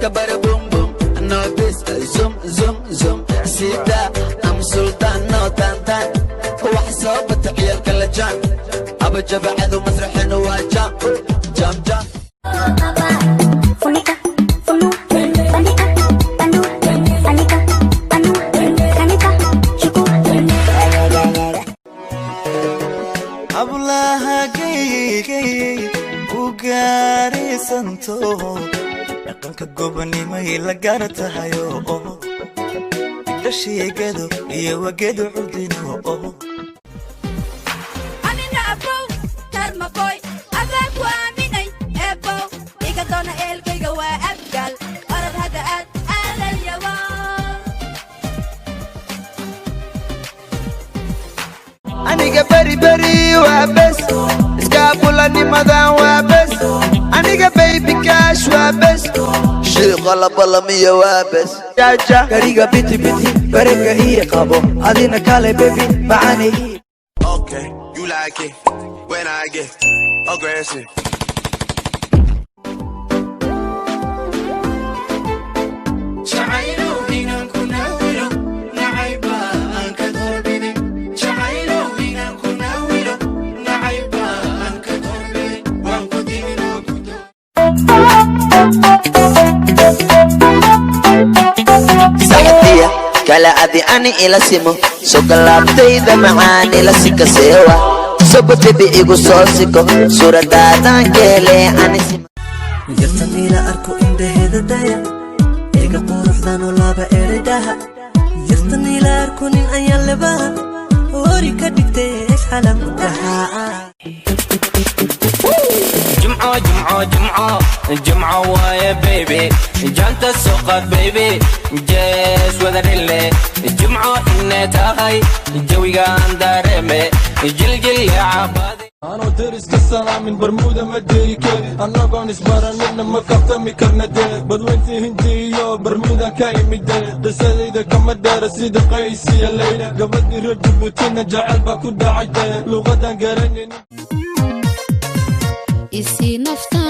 Ka bara boom boom, no bis, zoom zoom zoom. Sida am sultan, no tan tan. Wax soo bata ciyaalka la jaan. Aba jabacadu masraxinu waa jam jam jam. Funika, funu, bandika, bandu, anika, anu, kanika, chuku. Hablaha geygay u gaaraysanto, dhaqanka gobonimay la gaar tahayo. Dhashiigado iyo wagedu curdino. Anina abow karmaboy adaa ku aaminay, eebow iga doona, ehelkayga waa Abgaal, orad hadda aad aadayawa. Aniga beri beri waa bes, iskaabulanimadan waa bes. Aniga baby cash waa bes, shiiqa labalamiyo waa bes. Jaja Kariga biti biti barega ii qabo, adina kale baby macani ii. Okay, you like it when I get aggressive. Jacaylow inaan ku naawilo, nacayba aan ka doorbidin. Jacaylow inaan ku naawilo, nacayba aan ka doorbidin. Waan ku dimin oo ku Saxdiya kala adi ani ila simo, sogolaabtayda macaan ila sikaseewa, sobotebi igu soo siko, suuradaadan ka hele ani simo. Yartan ila arko, indhaheeda daya, eega quruxdanoo laba eredhaha. Yartan ila arko, nin ayaan lebaha hori ka dhigtay, xalan ku dhahaa. Jimco, jimco, jimco, jimco waaye baby, janta soo qaad baby, jees wada dhille. Jimco inay tahay jawigaan dareeme jiljil cabaadi. Anoo deriska salaamin Barmuuda ma deri kari, annagoon isbaranina ma kaftami karna. Dee badweyntii Hindi iyo Barmuuda ka imide, qisadayda kama dheera sida Qays iyo Leyla. Gabadhii reer Jabuutina jecel baa ku dhacay, dee luuqadan garanaynin. Isii nafta.